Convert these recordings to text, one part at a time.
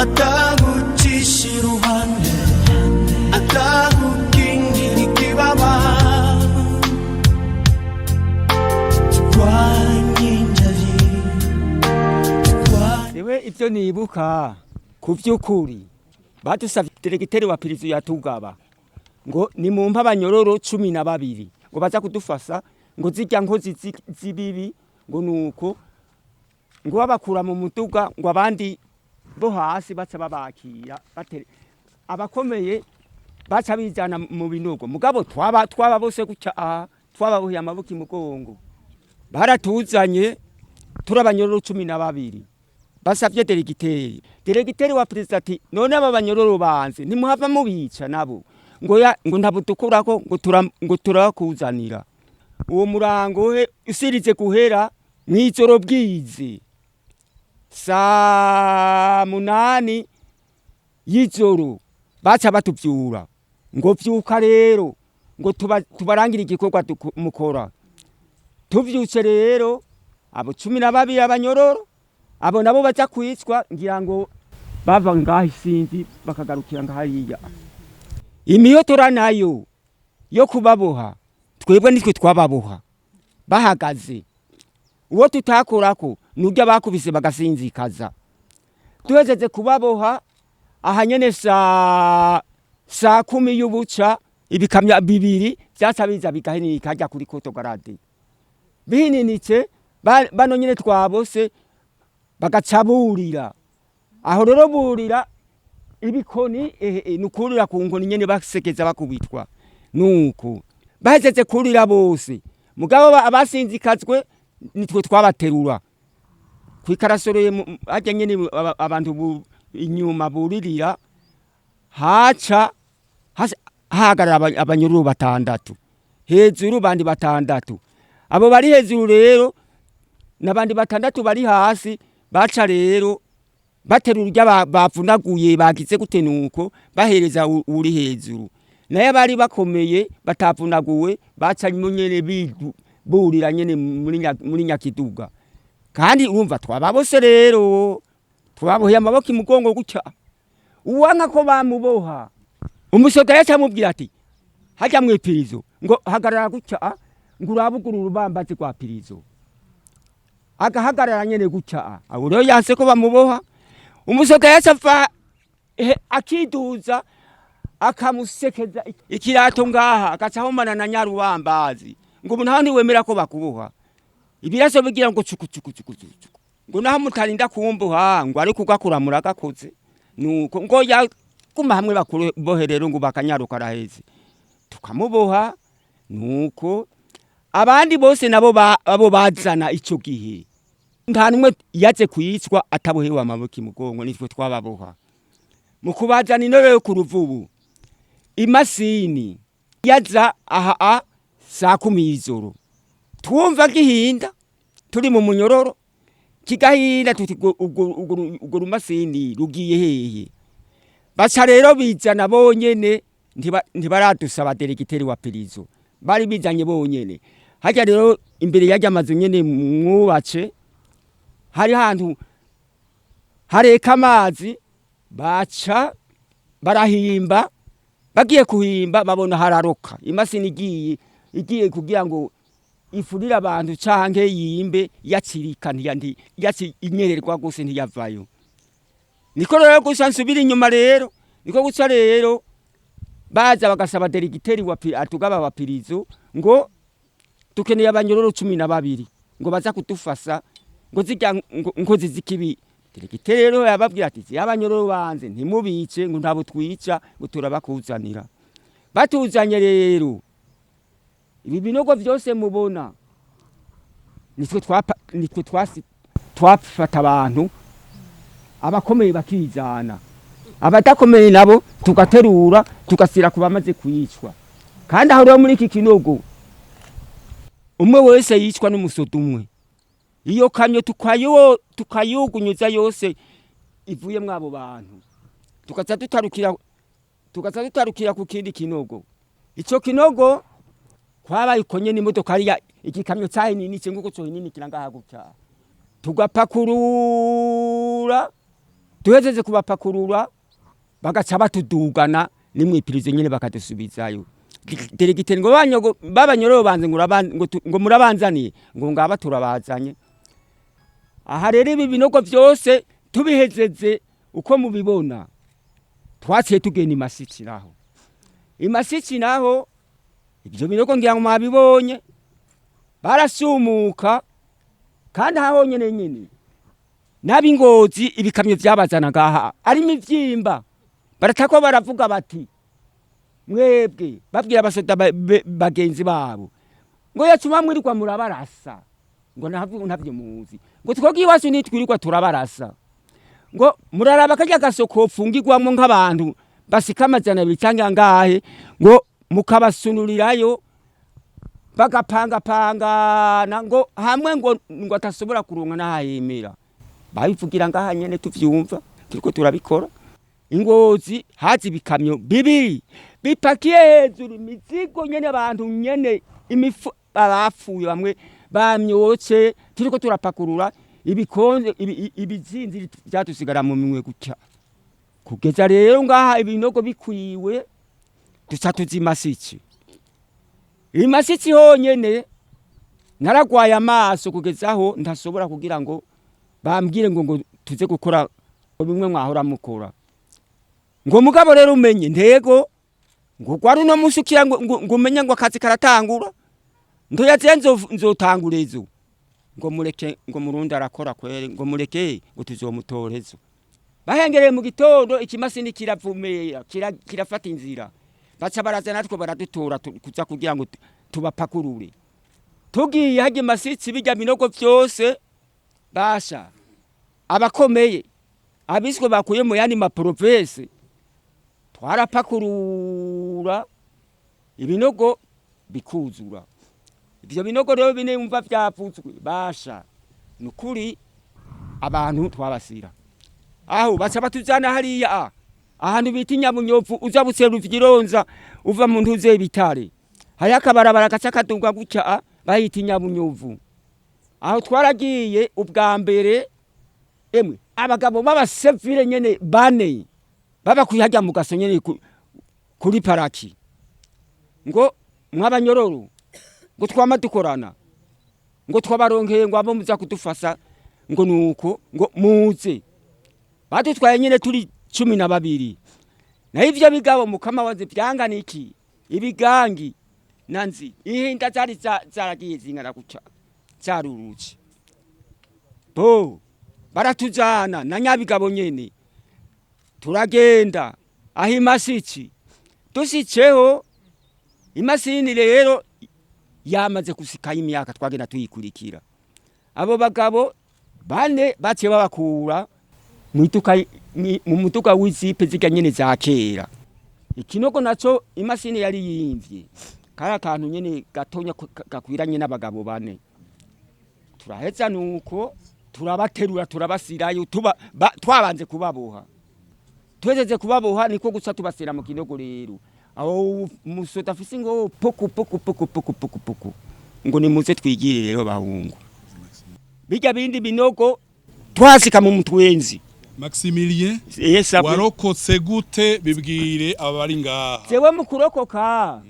Atagucisha iruhande, atagukingira ikibaba. Turwanye injari. Ewe, ibyo nibuka ku by'ukuri, badusabye diregiteri wa prison yatugaba ngo nimumpe abanyororo 12 ngo baza kudufasha ngo zijya nkozi z'ibibi, ngo nuko ngo babakura mu muduga, ngo abandi bo hasi baca babakira abakomeye baca bizana mu binogo. Mugabo twaba bose gutya aha twababoheye amaboko imugongo, baratuzanye turi abanyororo 12. Basavye diregiteri wa perezida ati: "None aba banyororo banze ntimuhava mubica nabo?" Ngo ya, ngo ntabwo dukurako, ngo turakuzanira. Uwo murango he usirize guhera mw'ijoro bwize saa 8 y'ijoro, baca batuvyura ngo: "Vyuka rero," ngo tubarangire igikorwa mukora. Tuvyutse rero abo 12 abanyororo, abo nabo baja kwicwa, ngira ngo bava ngaho isinzi bakagarukira ngahariya. Imiyotora nayo yo kubaboha, twebwe nitwe twababoha bahagaze. Uwo tutakorako nurya bakubise bagasinzikaza. Duhejeje kubaboha aha nyene saa 10 y'ubuca, ibikamya bibiri vyaca biza bigahinika harya kuri kotogarade. Bihininitse bano nyene twabose bagaca burira aho rero, burira ibikoni, ehe, nukurira ku nkoni nyene basekeza bakubitwa. Nuko bahejeje kurira bose, mugabo abasinzikazwe nitwe twabaterura kwikarasoreye harya nyene abantu inyuma buririra, haca hahagarara abanyururu batandatu, hejuru bandi batandatu. Abo bari hejuru rero n'abandi batandatu bari hasi baca rero baterura urya bavunaguye bagize gute, nuko bahereza uri hejuru. Nayo abari bakomeye batavunaguwe baca nyene burira nyene muri nyakiduga. Kandi urumva twababose rero, twaboheye amaboko imugongo gutya. Uwanka ko bamuboha, umusoda yaca amubwira ati hajya mw'ipirizo, ngo hagarara gutya, ngo urabugura urubambazi rwa pirizo, agahagarara nyene gutya. Abo rero yanse ko bamuboha, umusoda yaca ava akiduza akamusekeza ikirato ngaha, agaca ahomana na nyarubambazi, ngo ubu naho ntiwemera ko bakuboha. Ibiraso bigira ngo cuku cuku cuku cuku, ngo naho mutarinda kumboha, ngo ariko ugakura muragakoze. Nuko ngo yaguma hamwe bakubohe rero, ngo bakanyaruka araheze, tukamuboha. Nuko abandi bose nabo abo bazana ico gihe, nta numwe yaje kwicwa atabohewe amaboko imugongo, nitwe twababoha. Mu kubazana intebe yo ku ruvubu, imasini yaza aha a saa 10 y'ijoro, twumva gihinda turi mu munyororo, kigahinda tuti ubwo rumasini rugiye hehe? Baca rero bizana bonyene, ntibaradusaba deregiteri wa pirizo, bari bizanye bonyene. Harya rero imbere yarya mazu nyene mwubatse, hari hantu hareka amazi, baca barahimba. Bagiye kuhimba babona hararoka, imasini igiye kugira ngo ifurire abantu canke yimbe, yacirika yaci inyererwa gose ntiyavayo. Niko rero gusa nsubira inyuma rero, niko gusa rero baza bagasaba deregiteri wa atugaba wa pirizo ngo dukeneye abanyororo 12 ngo baza kudufasha ngo zirya nkozi z'ikibi. Deregiteri rero yababwira ati: "Abanyororo banze ntimubice," ngo ntabo twica, ngo turabakuzanira. Batuzanye rero ibi binogo vyose mubona, nitwe twafata abantu abakomeye bakizana, abadakomeye nabo tugaterura tugasira ku bamaze kwicwa. Kandi aho rero muri iki kinogo, umwe wese yicwa n'umusodo umwe. Iyo kamyo tukayugunyuza yose ivuye mw'abo bantu, tugaca dutarukira ku kindi kinogo. Ico kinogo kwabaye uko nyene, imodoka ariya igikamyo cahininitse nguko cohininikira ngaha gutya, tugapakurura. Duhezeze kubapakurura, bagaca batudugana nimwipirizo nyene bakadusubizayo. Deregiteri ngo banyogo babanyororo banze ngo ngo murabanzaniye, ngo ngaba turabazanye. Aha rero ibi binogo vyose tubihezeze uko mubibona, twaciye tugenda imasiki naho. Imasiki naho ibyo binogo ngira ngo mwabibonye, barasumuka kandi aha honyene nyene n'ab'ingozi ibikamyo vyabazana ngaha ari imivyimba, baratako baravuga bati mwebwe, babwira abasoda bagenzi babo ngo yacuma mwirirwa murabarasa, ngo ntabwo ntabyo muzi, ngo twebwe iwacu nitwirirwa turabarasa, ngo muraraba karya gasoko fungirwamo nk'abantu basika 200 cyangwa angahe, ngo mukabasunurirayo bagapangapangana, ngo hamwe ngo atasobora kuronka n'ahayemera. Babivugira ngaha nyene tuvyumva turiko turabikora. Ingozi hazi ibikamyo bibiri bipakiye hejuru imizigo nyene, abantu nyene imifu abapfuye bamwe bamyotse, turiko turapakurura ibikonje ibizinzi vyatusigara mu minwe gutya. Kugeza rero ngaha ibinogo bikwiwe, duca tuza imasiki. Imasiki honyene naragwaye amaso kugeza aho ntasobora kugira ngo bambwire ngo tuze gukora bimwe mwahora mukora. Ngo mugabo rero umenye ntego ngo gwari uno munsi ukira ngo umenye ngo akazi karatangura, ntoyaze nzotangura ejo, ngo mureke, ngo murundi arakora kwere, ngo mureke ngo tuzomutorezo. Bahengereye mu gitondo ikimasini kiravumera kirafata inzira, baca baraza natwe baradutora kuza kugira ngo tubapakurure. Tugiye harya imasitsi bijya binogo vyose basha abakomeye abiswe bakuye mu yandi maprovinsi, twarapakurura ibinogo bikuzura. Ivyo binogo rero bine yumva vyavuzwe basha nukuri abantu twabasira aho baca batujana hariya ahantu bita Inyamunyovu, uza busera uvyironza uva mu ntuze ibitare, hariho akabarabara gaca kaduga gutya bahita Inyamunyovu. Aho twaragiye ubwa mbere, emwe abagabo b'abasevire nyene bane babakuye harya mu gaso nyene kuri paraki, ngo mwabanyororo ngo twama dukorana, ngo twabaronkeye ngo abo muza kudufasha, ngo nuko ngo muze. Badutwaye nyene turi 12. Naho ivyo bigabo mukama waze vyangana iki, ibigangi nanzi ihinda zari zaragiye zingana gutya zarurutse bo, baratujana na nyabigabo nyene turagenda aho imasiki. Dushitseho imasini rero yamaze gusikayo imyaka twagenda tuyikurikira. Abo bagabo bane baciye babakura mu muduga w'izipe zirya nyene za kera. Ikinogo naco imasini yari yimvye, kari akantu nyene gatonya gakwiranye n'abagabo bane. Turaheza nuko turabaterura turabasirayo, twabanze kubaboha. Tuhezeze kubaboha niko gusa tubasira mu kinogo rero. Aho musoda afise ngo poku poku poku poku poku poku, ngo nimuze twigire rero bahungu. Bijya bindi binogo twasika mu mutwenzi. Maximilien, Yes, warokotse gute? Bibwire abari ngaha. Jewe mu kurokoka,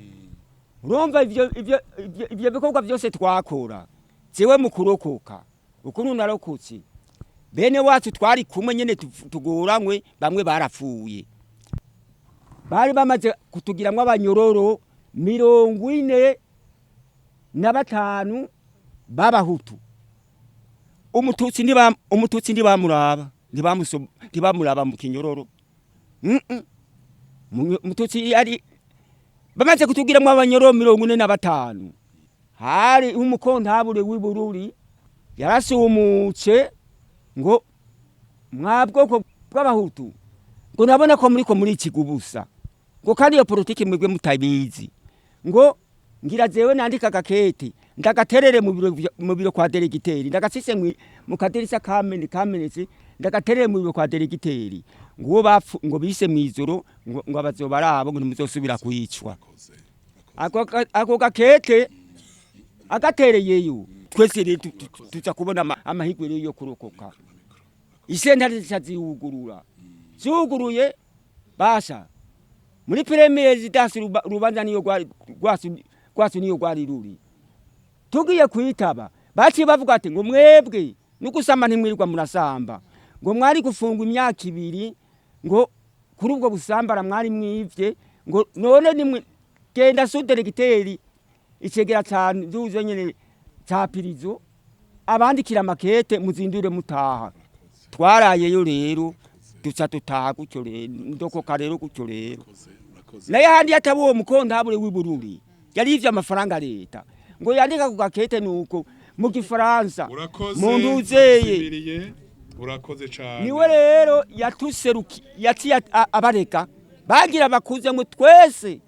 urumva ivyo bikorwa vyose twakora, jewe mu kurokoka ukuntu narokotse, bene wacu twari kumwe nyene tugoranywe, bamwe barapfuye, bari bamaze kutugiramwo abanyororo 45 b'abahutu. Umututsi ntibamuraba, ntibamuraba mu kinyororo. Umututsi yari bamaze kutugiramwo abanyororo 45. Hari umukontabure w'ibururi yarasumutse ngo mwa bwoko bw'abahutu, ngo nabona ko muriko muri ikigubusa, ngo kandi iyo politiki mwebwe mutabizi, ngo ngira jewe nandika agakete ndagaterere mu biro kwa deregiteri, ndagasise mu kadirisa kamenetse, ndagaterere mu biro kwa deregiteri, ngo uwo bapfu ngo bise mw'ijoro, ngo abazoba arabo, ngo ntimuzosubira kwicwa. Ako gakete agatereyeyo, twese rero tuza kubona amahirwe rero yo kurokoka. Isentare zica ziyugurura, zuguruye basha muri première résidence. Rubanza niyo rwari rwasu, rwasu niyo rwari ruri. Tugiye kwitaba, baciye bavuga ati ngo mwebwe nugusamba ntimwirirwa murasamba, ngo mwari gufungwa imyaka 2, ngo kuri ubwo busambara mwari mwivye, ngo none nimwe genda sous-directeur icegera ca nduze nyene ca prison abandikira makete muzindure mutaha. Twarayeyo rero, duca dutaha gutyo rero, ndokoka rero gutyo rero. Urakoze. Naye handi yataba uwo mukontabure w'ibururi yarivye amafaranga leta, ngo yandika ku gakete nuko mu gifaransa. Urakoze. Mu nduzeye. Ndagushimiriye. Urakoze cane. Niwe rero yatuseruki yaciye abareka bagira bakuze ngo twese.